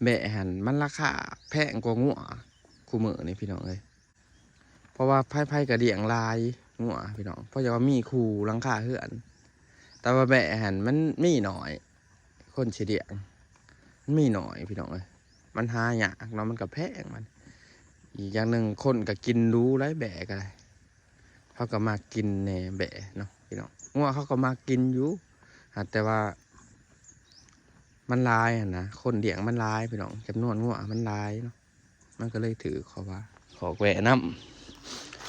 ແບ້ຫັ້ນມັນລາຄາແພງກວ່າງົວຄູ່ມື້ນີ້ພີ່ນ້ອງເອີຍ. ເພາະວ່າໃຜໆກໍລ້ຽງຫຼາຍງົວພີ່ນ້ອງ ເພາະວ່າມີຄູ່ຫຼັງຄາເຮືອນ. ແຕ່ວ່າແບ້ຫັ້ນມັນມີໜ້ອຍ ຄົນຊິລ້ຽງ ມັນມີໜ້ອຍພີ່ນ້ອງເອີຍ. ມັນຫາຍາກເນາະ ມັນກໍແພງ ມັນ ອີກຢ່າງໜຶ່ງຄົນກໍກິນດູຫຼາຍ ແບ້ກໍໄດ້. ເຂົາກໍມັກກິນແດ່ແບ້ເນາະພີ່ນ້ອງ. ງົວເຂົາກໍມັກກິນຢູ່ ຫາກແຕ່ວ່າມັນຫຼາຍຫັ້ນນະ ຄົນລ້ຽງມັນຫຼາຍພີ່ນ້ອງ ຈຳນວນງົວມັນຫຼາຍເນາະ ມັນກໍເລີຍຖືກ ເຂົາວ່າ. ຄອກແບ້ນຳ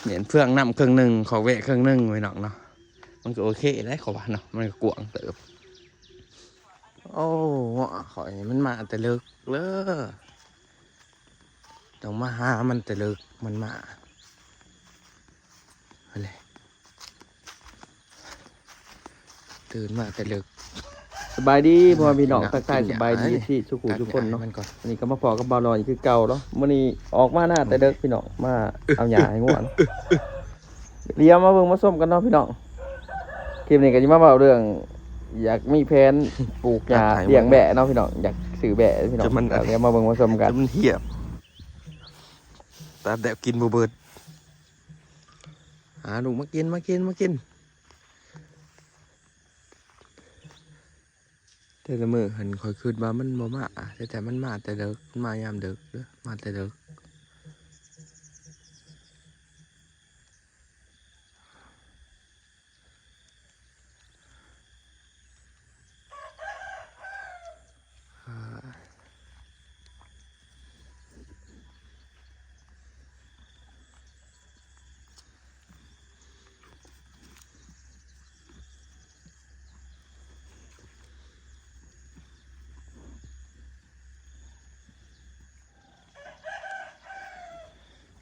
ແມ່ນເຟືອງນຳເຄິ່ງໜຶ່ງ ຄອກແບ້ເຄິ່ງໜຶ່ງພີ່ນ້ອງເນາະ. ມັນກໍໂອເຄແຫຼະ ເຂົາວ່າເນາະ ມັນກໍກວ້າງເຕີບ. ໂອ້ ງົວຂ້ອຍນີ້ມັນມາແຕ່ເລິກເດີ ຕ້ອງມາຫາມັນແຕ່ເລິກ ມັນມາຫັ້ນແຫຼະ ຕື່ນມາແຕ່ເລິກ. ສະບາຍດີພໍ່ແມ່ພີ່ນ້ອງ ທັກທາຍສະບາຍດີ ເອັຟຊີ ສູ່ຄູ່ສູ່ຄົນເນາະ. ອັນນີ້ກໍມາພໍ້ກັບບ່າວລອຍຄືເກົ່າເນາະ. ມື້ນີ້ອອກມານາແຕ່ເລິກພີ່ນ້ອງ ມາເອົາຫຍ້າໃຫ້ງົວ. ດຽວມາເບິ່ງມາຊົມກັນເນາະພີ່ນ້ອງ. ຄລິບນີ້ກໍຊິມາເວົ້າເລື່ອງ ຢາກມີແຜນປູກຫຍ້າລ້ຽງແບ້ເນາະພີ່ນ້ອງ ຢາກຊື້ແບ້ພີ່ນ້ອງ. ດຽວມາເບິ່ງມາຊົມກັນ. ມັນຫຽບ ຕັດແລ້ວກິນບໍ່ເບິດ. ຫາລູກມາກິນ ມາກິນ ມາກິນ. ແຕ່ລະມື້ຫັ້ນຂ້ອຍຄິດວ່າມັນບໍ່ມາ ແຕ່ ແຕ່ມັນມາແຕ່ເດິກ ມັນມາຍາມເດິກເດີ ມາແຕ່ເດິກ.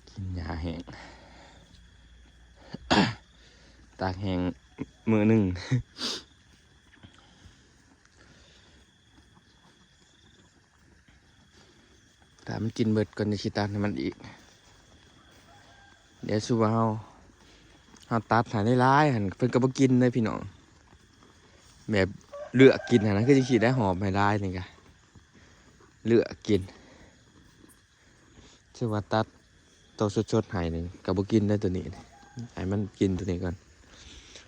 ກິນຫຍ້າແຫ້ງ ຕາກແຫ້ງມື້ໜຶ່ງ. ຖ້າມັນກິນເບິດກ່ອນ ຈັ່ງຊິຕັດໃຫ້ມັນອີກ. ດຽວສົມມຸດວ່າເຮົາ ເຮົາຕັດໃຫ້ຫຼາຍໆຫັ້ນ ເພິ່ນກໍບໍ່ກິນເດ້ພີ່ນ້ອງ. ແບບເລືອກກິນຫັ້ນນະ ຄືຈັ່ງຊີ້ໄດ້ ຫອບໃຫ້ຫຼາຍນີ້ກະເລືອກກິນ. ຖືວ່າຕັດໂຕສົດໆໃຫ້ນີ້ກໍບໍ່ກິນໄດ້ໂຕນີ້ ໃຫ້ມັນກິນໂຕນີ້ກ່ອນ.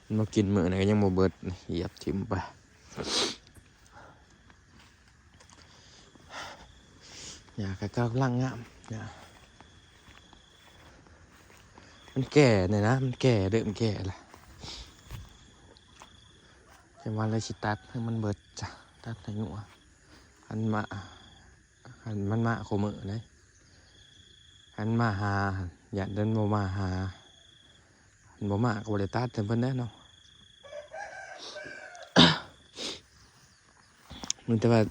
ມັນບໍ່ກິນມື້ນີ້ກໍຍັງບໍ່ເບິດ ຫຽບຖິ້ມໄປ. ຫຍ້າກໍກຳລັງງາມ ຫຍ້າມັນແກ່ແລ້ວນະ ມັນແກ່ ເລີ່ມແກ່ແລ້ວ. ຈັ່ງວ່າເລີຍຊິຕັດໃຫ້ມັນເບິດຊະ ຕັດໃຫ້ງົວ ອັນມາ ຫັ້ນມັນມາຄູ່ມື້ເດ້ ອັນມາຫາ ຢ້ານມັນບໍ່ມາຫາ ມັນບໍ່ມາກໍບໍ່ໄດ້ຕັດໃຫ້ເພິ່ນແຫຼະເນາະ. ມີແຕ່ວ່າ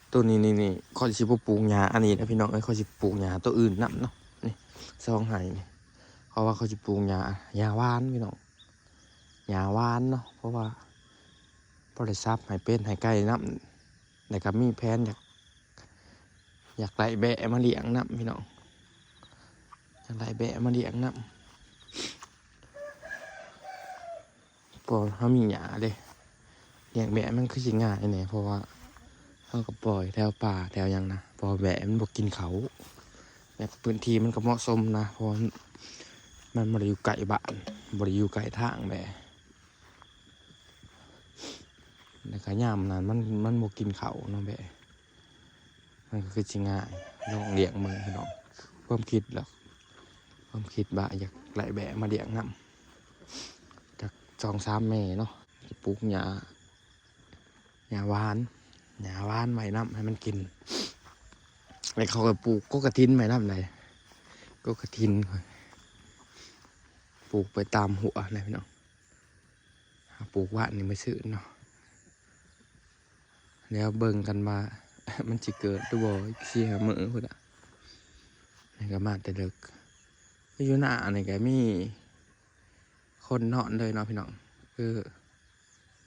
ໂຕນີ້ນີ້ ຂ້ອຍຊິບໍ່ປູກຫຍ້າອັນນີ້ນະພີ່ນ້ອງເອີຍ ຂ້ອຍຊິປູກຫຍ້າໂຕອື່ນນຳເນາະ. ນີ້ສອງໄຮ່ນີ້ ເພາະວ່າຂ້ອຍຊິປູກຫຍ້າ ຫຍ້າຫວານພີ່ນ້ອງ ຫຍ້າຫວານເນາະ ເພາະວ່າພໍໄດ້ສັບໃຫ້ເປັດໃຫ້ໄກ່ນຳ. ແລ້ວກໍມີແຜນຢາກ ຢາກໄດ້ແບ້ມາລ້ຽງນຳພີ່ນ້ອງ ຢາກໄດ້ແບ້ມາລ້ຽງນຳ. ເພາະເຮົາມີຫຍ້າເດ້ ລ້ຽງແບ້ມັນຄືຊິງ່າຍແດ່ ເພາະວ່າເຮົາກໍປ່ອຍແຖວປ່າແຖວຫຍັງນະ ເພາະວ່າແບ້ມັນບໍ່ກິນເຂົ້າ. ແລ້ວກໍພື້ນທີ່ມັນກໍເໝາະສົມນະ ເພາະວ່າມັນ ມັນບໍ່ໄດ້ຢູ່ໃກ້ບ້ານ ບໍ່ໄດ້ຢູ່ໃກ້ທາງແບ້. ແລ້ວກໍຍາມນັ້ນມັນ ມັນບໍ່ກິນເຂົ້າເນາະແບ້ ມັນກໍຄືຊິງ່າຍ ລອງລ້ຽງເບິ່ງພີ່ນ້ອງ. ຄວາມຄິດລະ ຄວາມຄິດວ່າຢາກໄດ້ແບ້ມາລ້ຽງນຳ ຈັກສອງສາມແມ່ເນາະ ປູກຫຍ້າ ຫຍ້າຫວານ ຫຍ້າຫວານໄວ້ນຳໃຫ້ມັນກິນ. ແລ້ວເຂົາກໍປູກກົກກະຖິນໄວ້ນຳໃດ ກົກກະຖິນ ປູກໄປຕາມຮົ້ວນະພີ່ນ້ອງ. ເຮົາປູກວານນີ້ມື້ຊືນເນາະ ແລ້ວເບິ່ງກັນວ່າມັນຊິເກີດຫຼືບໍ່ ສີ່ຫ້າມື້ພຸ້ນລະ. ນີ້ກໍມາແຕ່ເດິກ ຢູ່ໜ້ານີ້ກໍມີຄົນນອນເລີຍເນາະພີ່ນ້ອງ ຄື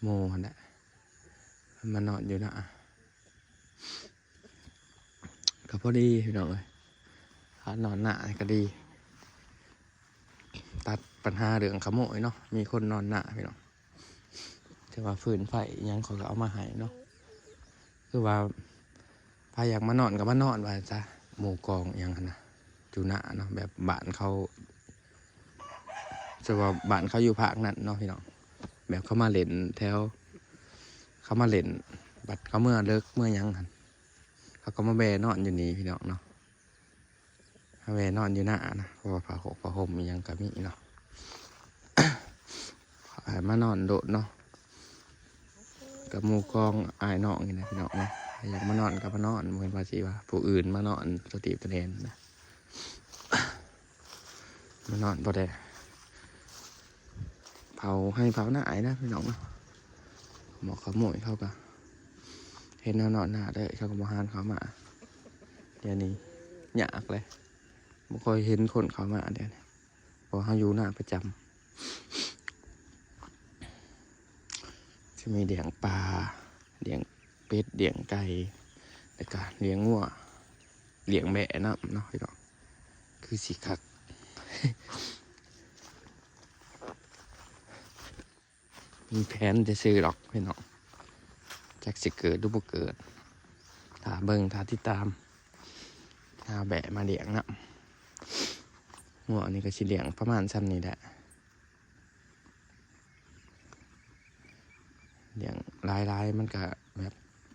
ໝູ່ຫັ້ນແຫຼະ ມັນມານອນຢູ່ໜ້າ. ກໍພໍດີພີ່ນ້ອງເອີຍ ຖ້ານອນໜ້າກໍດີ ຕັດບັນຫາເລື່ອງຂະໂມຍເນາະ ມີຄົນນອນໜ້າພີ່ນ້ອງ. ແຕ່ວ່າຟືນໄຟອີ່ຫຍັງຂ້ອຍກໍເອົາມາໃຫ້ເນາະ ຄືວ່າ ໃຜຢາກມານອນກໍມານອນວ່າຊະ ໝູ່ກອງອີ່ຫຍັງຫັ້ນນະ ຢູ່ນາເນາະ ແບບບ້ານເຂົາ ສະເພາະບ້ານເຂົາຢູ່ພາກນັ້ນເນາະພີ່ນ້ອງ ແບບເຂົາມາຫຼິ້ນແຖວ ເຂົາມາຫຼິ້ນ ບັດເຂົາເມືອເລິກເມືອຫຍັງຫັ້ນ ເຂົາກໍມາແວ່ນອນຢູ່ນີ້ພີ່ນ້ອງເນາະ ມາແວ່ນອນຢູ່ນານະ ເພາະວ່າຜ້າຫົກຜ້າຫົ່ມອີ່ຫຍັງກໍມີເນາະ ໃຫ້ມານອນໂລດເນາະ ກັບໝູ່ກອງອ້າຍນ້ອງນີ້ນະພີ່ນ້ອງເນາະ ໃຜຢາກມານອນກໍມານອນ ບໍ່ແມ່ນວ່າຊິວ່າຜູ້ອື່ນມານອນຕະຕີບຕະແໜນນະ ມານອນບໍ່ໄດ້ ເຜົາໄຮ່ເຜົານາອ້າຍນະພີ່ນ້ອງເນາະ ໝໍກຂະໂມຍເຂົາກໍເຫັນເຮົານອນນາເດີ ເຂົາກໍບໍ່ຫານເຂົ້າມາ ດຽວນີ້ຍາກເລີຍ ບໍ່ຄ່ອຍເຫັນຄົນເຂົ້າມາດຽວນີ້ ເພາະເຮົາຢູ່ນາປະຈຳ ຊິມີລ້ຽງປາ ລ້ຽງເປັດ ລ້ຽງໄກ່ ແລ້ວກະລ້ຽງງົວ ລ້ຽງແບ້ນຳເນາະພີ່ນ້ອງ ຄືຊິຄັກ ມີແຜນຈະຊື້ດອກພີ່ນ້ອງ ຈັກຊິເກີດຫຼືບໍ່ເກີດ ຖ້າເບິ່ງ ຖ້າຕິດຕາມ ຫາແບ້ມາລ້ຽງນຳ ງົວນີ້ກໍຊິລ້ຽງປະມານຊ່ຳນີ້ແຫຼະ ລ້ຽງຫຼາຍໆ ມັນກະແບບ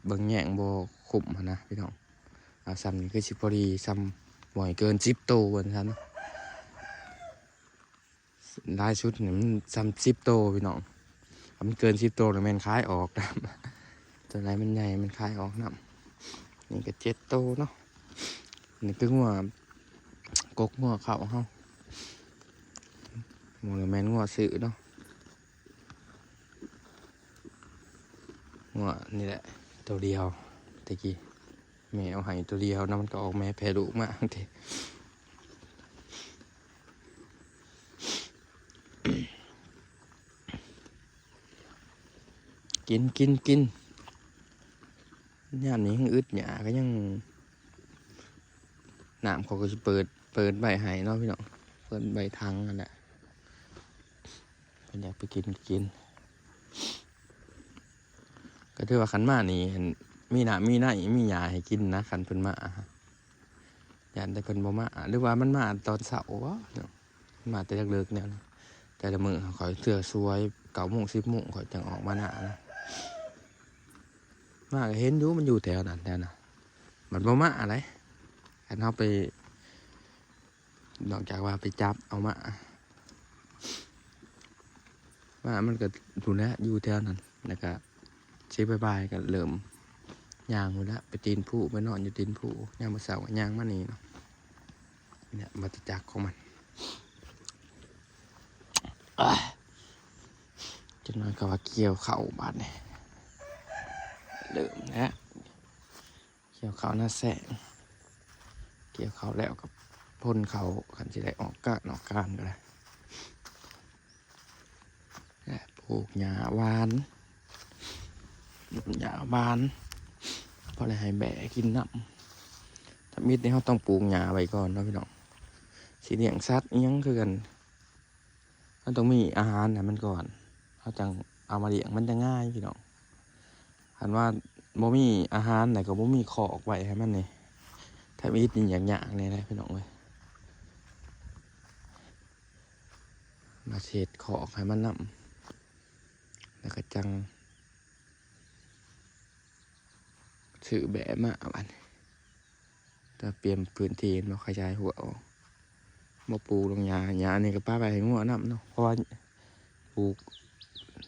ເບິ່ງແຍງບໍ່ຄຸ້ມຫັ້ນນະພີ່ນ້ອງ ເອົາຊ່ຳນີ້ຄືຊິພໍດີ ຊ່ຳບໍ່ໃຫ້ເກີນສິບໂຕວ່າຊັ້ນ ຫຼາຍສຸດນີ້ມັນຊ່ຳສິບໂຕພີ່ນ້ອງ ຄັນມັນເກີນສິບໂຕນີ້ແມ່ນຂາຍອອກ ໂຕໃດມັນໃຫຍ່ມັນຂາຍອອກນຳ ນີ້ກໍເຈັດໂຕເນາະ ນີ້ຄືງົວ ກົກງົວເຂົ້າເຮົາ ບໍ່ແມ່ນງົວຊື້ເນາະ ງົວນີ້ແຫຼະ ໂຕດຽວ ແຕ່ກີ້ແມ່ເອົາໃຫ້ໂຕດຽວນະ ມັນກໍອອກແມ່ແຜ່ລູກມາ ກິນ ກິນ ກິນ ຍາມນີ້ຍັງອຶດຫຍ້າ ກໍຍັງ ນ້ຳເຂົາກໍຊິເປີດ ເປີດໄວ້ໃຫ້ເນາະພີ່ນ້ອງ ເປີດໄວ້ຖັງຫັ້ນແຫຼະ ເພິ່ນຢາກໄປກິນກໍກິນ ກໍຖືວ່າຄັນມານີ້ ອັນ ມີນ້ຳມີໃນ ມີຫຍ້າໃຫ້ກິນນະ ຄັນເພິ່ນມາ ຢ້ານແຕ່ເພິ່ນບໍ່ມາ ຫຼືວ່າມັນມາຕອນເຊົ້າບໍ ມາແຕ່ເລິກໆ ແນວນັ້ນ ແຕ່ລະມື້ຂ້ອຍເທື່ອສວຍ ເກົ້າໂມງ ສິບໂມງ ຂ້ອຍຈັ່ງອອກມານານະ ມາກໍເຫັນຢູ່ ມັນຢູ່ແຖວນັ້ນແຖວນັ້ນ ມັນບໍ່ມາໃດ ຄັນເຮົາໄປ ນອກຈາກວ່າໄປຈັບເອົາມາ ມາມັນກໍພຸ້ນແຫຼະ ຢູ່ແຖວນັ້ນ ແລ້ວກໍຊິບ່າຍໆ ກໍເລີ່ມຍ່າງພຸ້ນແຫຼະ ໄປຕີນພູ ໄປນອນຢູ່ຕີນພູ ຍາມມື້ເຊົ້າກໍຍ່າງມານີ້ເນາະ ນີ້ແຫຼະ ວັດຈັກຂອງມັນ ຈັກໜ້ອຍກໍວ່າກ່ຽວເຂົ້າບາດນີ້ ເລີ່ມແລ້ວ ກ່ຽວເຂົ້ານາແຊງ ກ່ຽວເຂົ້າແລ້ວກໍພົ່ນເຂົ້າ ຄັນຊິໄດ້ອອກການອອກການກໍໄດ້ ແລະ ປູກຫຍ້າຫວ່ານ ຫຍ້າຫວ່ານ ພໍໄດ້ໃຫ້ແບ້ກິນນຳ ທຳອິດນີ້ເຮົາຕ້ອງປູກຫຍ້າໄວ້ກ່ອນເນາະພີ່ນ້ອງ ຊິລ້ຽງສັດອີ່ຫຍັງຄືກັນ ມັນຕ້ອງມີອາຫານໃຫ້ມັນກ່ອນ ເຮົາຈັ່ງເອົາມາລ້ຽງ ມັນຈະງ່າຍພີ່ນ້ອງ ຄັນວ່າບໍ່ມີອາຫານ ແລ້ວກໍບໍ່ມີຄອກໄວ້ໃຫ້ມັນນີ້ ທຳອິດນີ້ຍາກໆ ແດ່ເດ້ພີ່ນ້ອງເອີຍ ມາເຮັດຄອກໃຫ້ມັນນຳ ແລ້ວກໍຈັ່ງຊື້ແບ້ມາບາດນີ້ ແຕ່ປ່ຽນພື້ນທີ່ເນາະ ຂະຫຍາຍຮົ້ວອອກ ບໍ່ປູກດອກຫຍ້າ ຫຍ້ານີ້ກໍປະໄວ້ໃຫ້ງົວນຳເນາະ ເພາະວ່າປູກ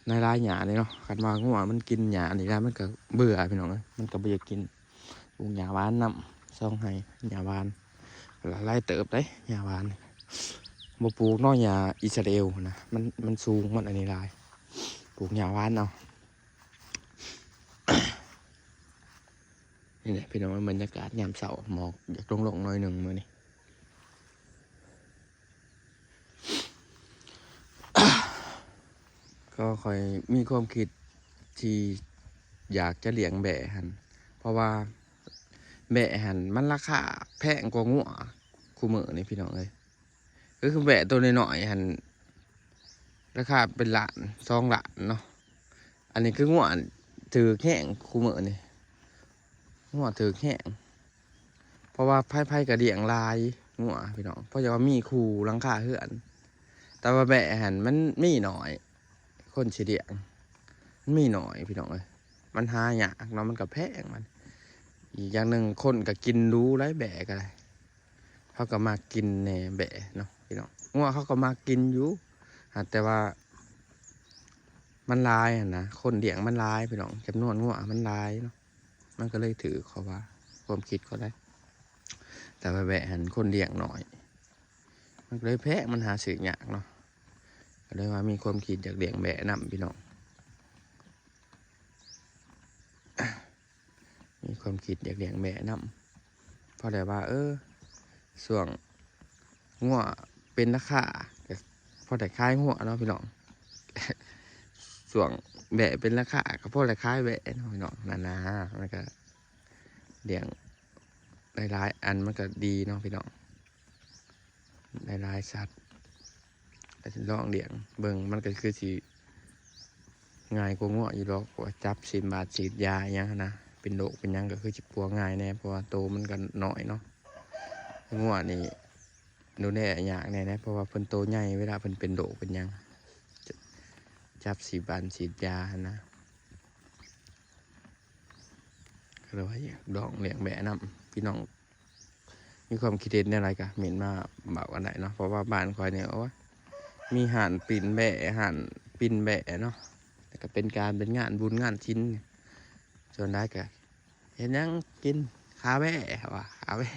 ຫຼາຍໆ ຫຍ້ານີ້ເນາະ ຄັນວ່າງົວມັນກິນຫຍ້ານີ້ຫຼາຍ ມັນກໍເບື່ອພີ່ນ້ອງເອີຍ ມັນກໍບໍ່ຢາກກິນ ປູກຫຍ້າຫວ່ານນຳ ສອງໄຮ່ຫຍ້າຫວ່ານ ຫຼາຍເຕີບເດ້ຫຍ້າຫວ່ານ ບໍ່ປູກເນາະ ຫຍ້າອິດສະຣາເອວຫັ້ນນະ ມັນ ມັນສູງ ມັນອັນນີ້ຫຼາຍ ປູກຫຍ້າຫວ່ານເອົາ. ນີ້ແຫຼະພີ່ນ້ອງ ບັນຍາກາດຍາມເຊົ້າ ໝອກຢາກລົງໆ ໜ້ອຍໜຶ່ງມື້ນີ້ ກໍຂ້ອຍມີຄວາມຄິດທີ່ຢາກຈະລ້ຽງແບ້ຫັ້ນ ເພາະວ່າແບ້ຫັ້ນມັນລາຄາແພງກວ່າງົວຄູ່ມື້ນີ້ພີ່ນ້ອງເອີຍ. ກໍຄືແບ້ໂຕນ້ອຍໆ ຫັ້ນ ລາຄາເປັນລ້ານ ສອງລ້ານເນາະ. ອັນນີ້ຄືງົວຖືກແຮງຄູ່ມື້ນີ້ ງົວຖືກແຮງ ເພາະວ່າໃຜໆກໍລ້ຽງຫຼາຍງົວພີ່ນ້ອງ ເພາະວ່າມີຄູ່ຫຼັງຄາເຮືອນ ແຕ່ວ່າແບ້ຫັ້ນມັນມີໜ້ອຍ ຄົນຊິລ້ຽງມັນມີໜ້ອຍພີ່ນ້ອງເອີຍ ມັນຫາຍາກເນາະ ມັນກໍແພງມັນ ອີກຢ່າງໜຶ່ງຄົນກໍກິນດູຫຼາຍແບ້ກໍໄດ້ ເຂົາກໍມັກກິນແດ່ແບ້ເນາະພີ່ນ້ອງ ງົວເຂົາກໍມັກກິນຢູ່ ຫາກແຕ່ວ່າມັນຫຼາຍຫັ້ນນະ ຄົນລ້ຽງມັນຫຼາຍພີ່ນ້ອງ ຈຳນວນງົວມັນຫຼາຍເນາະ ມັນກໍເລີຍຖືກ ເຂົາວ່າ ຄວາມຄິດເຂົາໄດ໋ ແຕ່ວ່າແບ້ຫັ້ນຄົນລ້ຽງໜ້ອຍ ມັນກໍເລີຍແພງ ມັນຫາຊື້ຍາກເນາະ ກໍເລີຍວ່າມີຄວາມຄິດຢາກລ້ຽງແບ້ນຳພີ່ນ້ອງ ມີຄວາມຄິດຢາກລ້ຽງແບ້ນຳ ເພາະໄດ້ວ່າ ເອີ ຊ່ວງງົວເປັນລາຄາ ກໍພໍໄດ້ຂາຍງົວເນາະພີ່ນ້ອງ ຊ່ວງແບ້ເປັນລາຄາ ກໍພໍໄດ້ຂາຍແບ້ເນາະພີ່ນ້ອງ ນັ້ນນະ ມັນກໍລ້ຽງຫຼາຍໆອັນ ມັນກໍດີເນາະພີ່ນ້ອງ ຫຼາຍໆສັດ ກໍຊິລອງລ້ຽງເບິ່ງ ມັນກໍຄືຊິງ່າຍກວ່າງົວຢູ່ດອກ ເພາະວ່າຈັບສີດບາດສີດຢາອີ່ຫຍັງຫັ້ນນະ ເປັນໂລກເປັນຫຍັງກໍຄືຊິປົວງ່າຍແດ່ ເພາະວ່າໂຕມັນກໍນ້ອຍເນາະ ງົວນີ້ດູແລຍາກແດ່ເດ້ ເພາະວ່າເພິ່ນໂຕໃຫຍ່ ເວລາເພິ່ນເປັນໂລກເປັນຫຍັງ ຈ- ຈັບສີດບາດສີດຢາຫັ້ນນະ ກໍເລີຍວ່າຢາກລອງລ້ຽງແບ້ນຳ ພີ່ນ້ອງ ມີຄວາມຄິດເຫັນແນວໃດກໍເມັ້ນມາເວົ້າກັນໄດ້ເນາະ ເພາະວ່າບ້ານຂ້ອຍນີ້ ໂອ້ຍ ມີຮ້ານປີ້ນແບ້ ຮ້ານປີ້ນແບ້ເນາະ ແລ້ວກໍເປັນການເປັນງານບຸນງານສິນ ສ່ວນຫຼາຍກໍເຮັດຫຍັງກິນ ຂາແບ້ ເຂົາວ່າຂາແບ້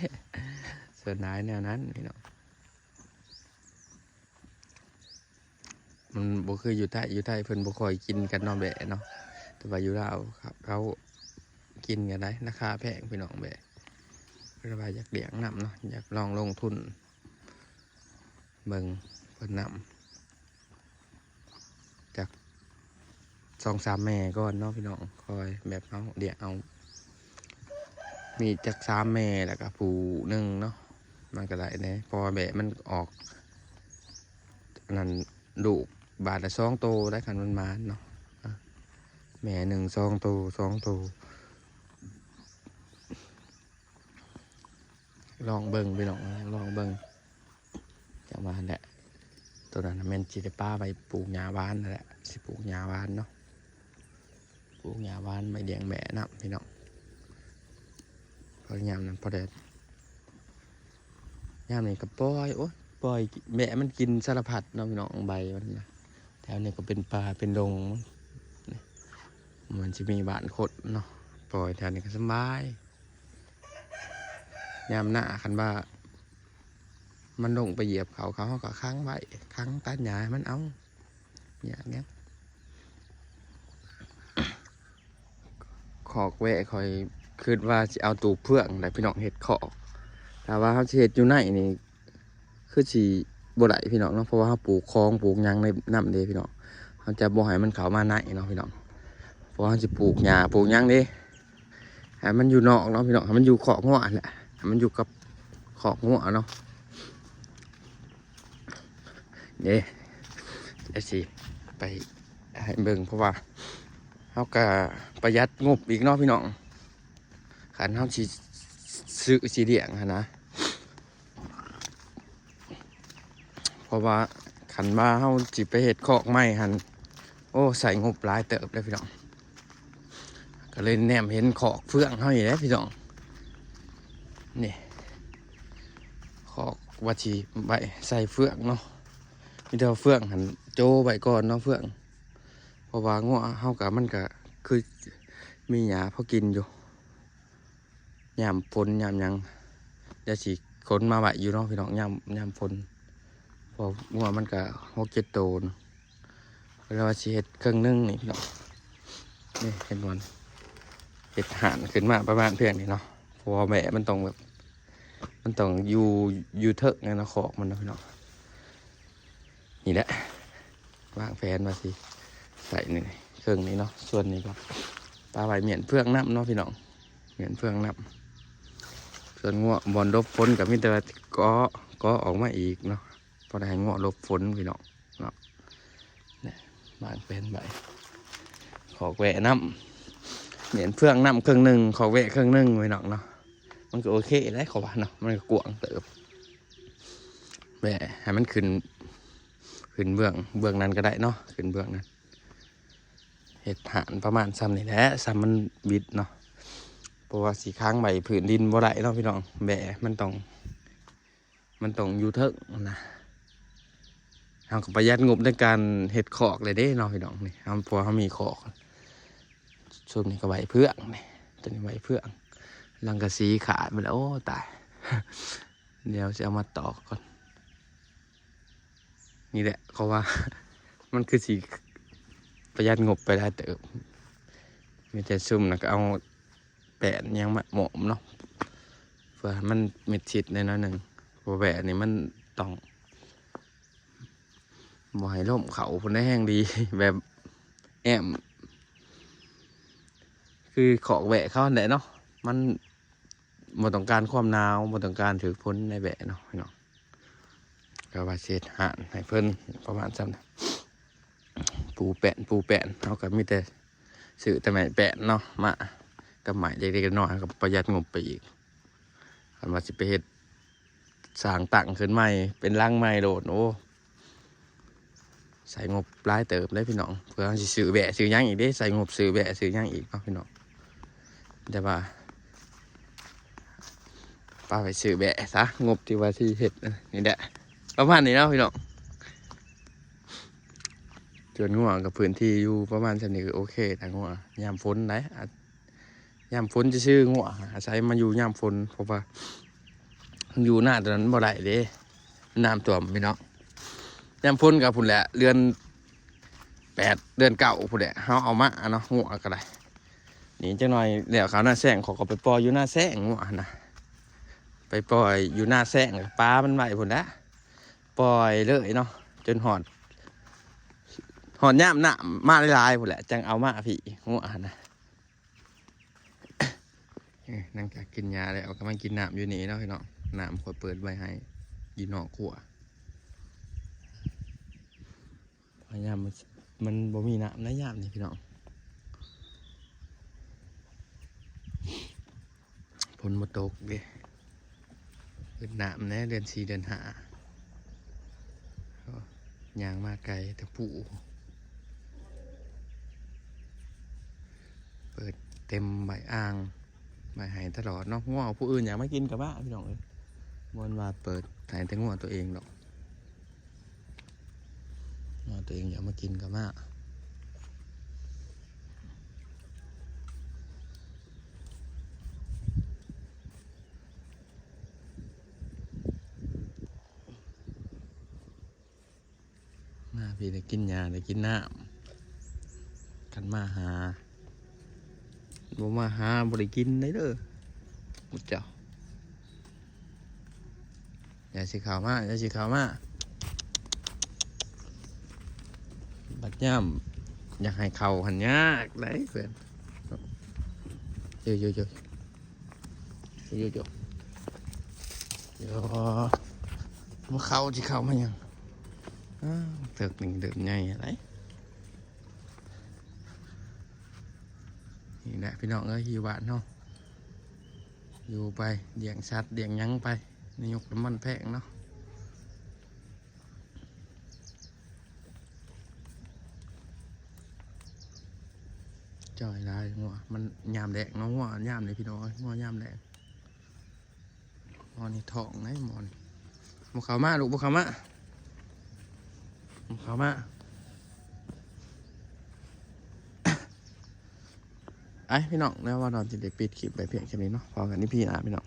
ສ່ວນຫຼາຍແນວນັ້ນພີ່ນ້ອງ. ມັນບໍ່ຄືຢູ່ໄທ ຢູ່ໄທເພິ່ນບໍ່ຄ່ອຍກິນກັນເນາະ ແບ້ເນາະ ແຕ່ວ່າຢູ່ລາວເຂົາ ເຂົາກິນກັນໄດ໋ ລາຄາແພງພີ່ນ້ອງ ແບ້ ເພິ່ນວ່າຢາກລ້ຽງນຳເນາະ ຢາກລອງລົງທຶນເບິ່ງເພິ່ນນຳ ຈັກສອງສາມແມ່ກ່ອນເນາະພີ່ນ້ອງ ຄ່ອຍແບບເຮົາລ້ຽງເອົາ ມີຈັກສາມແມ່ ແລ້ວກໍຜູ້ໜຶ່ງເນາະ ມັນກໍໄດ້ແດ່ ເພາະວ່າແບ້ມັນອອກ ອັນນັ້ນ ລູກບາດລະສອງໂຕໄດ໋ ຄັນມັນໝານເນາະ ອະ ແມ່ໜຶ່ງສອງໂຕ ສອງໂຕ ລອງເບິ່ງພີ່ນ້ອງ ລອງເບິ່ງ ຈັ່ງວ່າຫັ້ນແຫຼະ ໂຕນັ້ນນະແມ່ນຊິໄດ້ປະໄວ້ປູກຫຍ້າຫວ່ານຫັ້ນແຫຼະ ຊິປູກຫຍ້າຫວ່ານເນາະ ປູກຫຍ້າຫວ່ານໄວ້ລ້ຽງແບ້ນຳພີ່ນ້ອງ ພໍຍາມນັ້ນພໍໄດ້ ຍາມນີ້ກໍປ່ອຍ ໂອ້ຍ ປ່ອຍແບ້ມັນກິນສາລະພັດເນາະພີ່ນ້ອງ ໃບມັນນະ ແຖວນີ້ກໍເປັນປ່າເປັນດົງ ມັນຊິມີບ້ານຄົນເນາະ ປ່ອຍແຖວນີ້ກໍສະບາຍ ຍາມໜ້າຄັນວ່າມັນລົງໄປຢຽບເຂົາ ເຂົາ ເຮົາກໍຂັງໄວ້ ຂັງຕັດຫຍ້າໃຫ້ມັນເອົາ ຢາກຫຍັງ ຄອກແບ້ຂ້ອຍຄິດວ່າຊິເອົາຕູບເຟືອງແຫຼະພີ່ນ້ອງ ເຮັດຄອກ ຖ້າວ່າເຮົາຊິເຮັດຢູ່ໃນນີ້ ຄືຊິບໍ່ໄດ້ພີ່ນ້ອງເນາະ ເພາະວ່າເຮົາປູກຂອງປູກຫຍັງໃນນຳເດ້ພີ່ນ້ອງ ເຮົາຈະບໍ່ໃຫ້ມັນເຂົ້າມາໃນເນາະພີ່ນ້ອງ ເພາະວ່າເຮົາຊິປູກຫຍ້າປູກຫຍັງເດ້ ໃຫ້ມັນຢູ່ນອກເນາະພີ່ນ້ອງ ໃຫ້ມັນຢູ່ຄອກງົວຫັ້ນແຫຼະ ໃຫ້ມັນຢູ່ກັບຄອກງົວເນາະ ເດ້ ດຽວຊິໄປໃຫ້ເບິ່ງ ເພາະວ່າເຮົາກະປະຢັດງົບອີກເນາະພີ່ນ້ອງ ຄັນເຮົາຊິຊື້ ຊິລ້ຽງຫັ້ນນະ ເພາະວ່າຄັນວ່າເຮົາຊິໄປເຮັດຄອກໃໝ່ຫັ້ນ ໂອ້ ໃຊ້ງົບຫຼາຍເຕີບເດ້ພີ່ນ້ອງ ກໍເລີຍແນມເຫັນຄອກເຟືອງເຮົານີ້ແຫຼະພີ່ນ້ອງ ນີ້ ຄອກວ່າຊິໄວ້ໃສ່ເຟືອງເນາະ ມີແຕ່ວ່າເຟືອງຫັ້ນໂຈະໄວ້ກ່ອນເນາະ ເຟືອງ ເພາະວ່າງົວເຮົາກະ ມັນກະຄືມີຫຍ້າພໍກິນຢູ່ ຍາມຝົນຍາມຫຍັງ ດຽວຊິຂົນມາໄວ້ຢູ່ເນາະພີ່ນ້ອງ ຍາມ ຍາມຝົນ ເພາະງົວມັນກະຫົກເຈັດໂຕນະ ແລ້ວວ່າຊິເຮັດເຄິ່ງໜຶ່ງນີ້ພີ່ນ້ອງ ນີ້ເຫັນບໍ່ ເຮັດຮ້ານຂຶ້ນມາປະມານພຽງນີ້ເນາະ ເພາະວ່າແມ່ມັນຕ້ອງແບບ ມັນຕ້ອງຢູ່ ຢູ່ເທິງຫັ້ນນະ ຄອກມັນເນາະພີ່ນ້ອງ ນີ້ແຫຼະ ວາງແຜນວ່າຊິໃສ່ນີ້ເຄິ່ງນີ້ເນາະ ສ່ວນນີ້ກໍປະໄວ້ມ້ຽນເຟືອງນຳເນາະພີ່ນ້ອງ ມ້ຽນເຟືອງນຳ ສ່ວນງົວບ່ອນຫຼົບຝົນກໍມີແຕ່ວ່າກໍ່ ກໍ່ອອກມາອີກເນາະ ພໍໄດ້ໃຫ້ງົວຫຼົບຝົນພີ່ນ້ອງເນາະ ນີ້ວາງແຜນໄວ້ ຄອກແວະນຳ ມ້ຽນເຟືອງນຳເຄິ່ງໜຶ່ງ ຄອກແວະເຄິ່ງໜຶ່ງພີ່ນ້ອງເນາະ ມັນກໍໂອເຄແຫຼະ ເຂົາວ່າເນາະ ມັນກໍກວ້າງເຕີບ. ແວ່ໃຫ້ມັນຂຶ້ນ ຂຶ້ນເບື້ອງ ເບື້ອງນັ້ນກໍໄດ້ເນາະ ຂຶ້ນເບື້ອງນັ້ນ ເຮັດຮ້ານປະມານຊ່ຳນີ້ແຫຼະ ຊ່ຳມັນວິດເນາະ ເພາະວ່າຊິຄ້າງໄວ້ພື້ນດິນບໍ່ໄດ້ເນາະພີ່ນ້ອງ. ແວ່ມັນຕ້ອງ ມັນຕ້ອງຢູ່ເທິງນະ. ເຮົາກໍປະຢັດງົບໃນການເຮັດຄອກເລີຍເດ້ເນາະພີ່ນ້ອງ. ນີ້ເຮົາ ເພາະວ່າເຮົາມີຄອກ ຊຸມນີ້ກໍໄວ້ເຟືອງນີ້ ຕົວນີ້ໄວ້ເຟືອງ ສັງກະສີຂາດໄປແລ້ວ. ໂອ້ ຕາຍ ດຽວຊິເອົາມາຕອກກ່ອນ. ນີ້ແຫຼະ ເຂົາວ່າ ມັນຄືຊິປະຢັດງົບໄປຫຼາຍເຕີບ. ມີແຕ່ຊຸມນັ້ນກໍເອົາແປ້ນຫຍັງມາໂໝ້ມເນາະ ເພື່ອໃຫ້ມັນມິດຊິດແດ່ໜ້ອຍໜຶ່ງ. ເພາະແວ່ນີ້ມັນຕ້ອງບໍ່ໃຫ້ລົມເຂົ້າພຸ້ນແຫຼະ ແຮງດີ ແບບແອ້ມ ຄືຄອກແວ່ເຂົາຫັ້ນແຫຼະເນາະ. ມັນ ບໍ່ຕ້ອງການຄວາມໜາວ ບໍ່ຕ້ອງການຖືກຝົນໃນແວ່ເນາະພີ່ນ້ອງ. ກໍວ່າຊິເຮັດຮ້ານໃຫ້ເພິ່ນປະມານຊ່ຳນັ້ນ ປູແປ້ນ ປູແປ້ນ ເຮົາກໍມີແຕ່ຊື້ແຕ່ໄມ້ແປ້ນເນາະ ມາກັບໄມ້ເລັກໆນ້ອຍໆ ເຮົາກໍປະຢັດງົບໄປອີກ. ຄັນວ່າຊິໄປເຮັດ ສ້າງຕັ້ງຂຶ້ນໃໝ່ເປັນຫຼັງໃໝ່ໂລດ ໂອ້ ໃຊ້ງົບຫຼາຍເຕີບເດ້ພີ່ນ້ອງ. ເພື່ອເຮົາຊິຊື້ແວ່ຊື້ຫຍັງອີກເດ້ ໃຊ້ງົບຊື້ແວ່ຊື້ຫຍັງອີກເນາະພີ່ນ້ອງ. ແຕ່ວ່າປະໄວ້ຊື້ແວ່ຊະ ງົບທີ່ວ່າຊິເຮັດນີ້ແຫຼະ ປະມານນີ້ເນາະພີ່ນ້ອງ. ສວນງົວກັບພື້ນທີ່ຢູ່ປະມານຊ່ຳນີ້ກໍໂອເຄນະ. ງົວຍາມຝົນໄດ໋ ອາ ຍາມຝົນຊື່ໆ ງົວອາໄສມາຢູ່ຍາມຝົນ ເພາະວ່າຢູ່ນາຕອນນັ້ນບໍ່ໄດ້ເດ້ ນ້ຳຖ້ວມພີ່ນ້ອງ. ຍາມຝົນກໍພຸ້ນແຫຼະ ເດືອນແປດ ເດືອນເກົ້າພຸ້ນແຫຼະ ເຮົາເອົາມາເນາະ ງົວກໍໄດ້. ນີ້ຈັກໜ່ອຍແລ້ວເຂົ້ານາແຊງ ເຂົາກໍໄປປ່ອຍຢູ່ນາແຊງ ງົວຫັ້ນນະ ໄປປ່ອຍຢູ່ນາແຊງ ປາມັນໄວ້ພຸ້ນແຫຼະ ປ່ອຍເລີຍເນາະ ຈົນຮອດ ຮອດຍາມນ້ຳມາຫຼາຍໆພຸ້ນແຫຼະ ຈັ່ງເອົາມາພີ້ ງົວຫັ້ນນະ. ເອີ ຫຼັງຈາກກິນຫຍ້າແລ້ວກໍມາກິນນ້ຳຢູ່ນີ້ເນາະພີ່ນ້ອງ. ນ້ຳຂ້ອຍເປີດໄວ້ໃຫ້ຢູ່ນອກຄົວ. ພະຍາຍາມມັນ ມັນບໍ່ມີນ້ຳໃນຍາມນີ້ພີ່ນ້ອງ. ຝົນບໍ່ຕົກເດ້. ເປັນນ້ຳແດ່ເດືອນສີ່ເດືອນຫ້າ. ໂອ້ ຍ່າງມາໄກແຕ່ພູ້ ເປີດເຕັມໃບອ່າງໃບໄຮ່ຕະຫຼອດເນາະ. ງົວຜູ້ອື່ນຢາກມາກິນກໍມາພີ່ນ້ອງເອີຍ. ບໍ່ແມ່ນວ່າເປີດໃຫ້ແຕ່ງົວຕົວເອງດອກ. ງົວຕົວເອງຢາກມາກິນກໍມາ. ມາພີ້ໄດ້ກິນຫຍ້າໄດ້ກິນນ້ຳ. ຄັນມາຫາ ບໍ່ມາຫາບໍ່ໄດ້ກິນໄດ໋ເດີ ໝູ່ເຈົ້າ. ຢ່າຊິເຂົ້າມາ ຢ່າຊິເຂົ້າມາ. ບັດຍາມຢາກໃຫ້ເຂົ້າຫັ້ນຍາກໄດ໋ເພື່ອນ. ເອີ ໂຢ ໂຢ ໂຢ ໂຢ ໂຢ ໂຢ ບໍ່ເຂົ້າ ຊິເຂົ້າມາຫຍັງ? ອ້າວ ເຖິກນີ້ເລີ່ມໃຫຍ່ແລ້ວ. ນີ້ແຫຼະພີ່ນ້ອງເອີຍ ຢູ່ບ້ານເຮົາ ຢູ່ໄປ ລ້ຽງສັດລ້ຽງຫຍັງໄປ ນາຍົກນ້ຳມັນແພງເນາະ. ຈ່ອຍຫຼາຍ ງົວມັນຍາມແລ້ງເນາະ ງົວຍາມນີ້ພີ່ນ້ອງເອີຍ ງົວຍາມແລ້ງ. ໝໍນີ້ທ້ອງໄດ໋ໝໍນີ້. ບໍ່ເຂົ້າມາລູກ ບໍ່ເຂົ້າມາ ບໍ່ເຂົ້າມາ. ໄປພີ່ນ້ອງ ແລ້ວວ່ານອນ ຊິໄດ້ປິດຄລິບໄວ້ພຽງສ່ຳນີ້ເນາະ. ພໍ້ກັນອີພີໜ້າພີ່ນ້ອງ.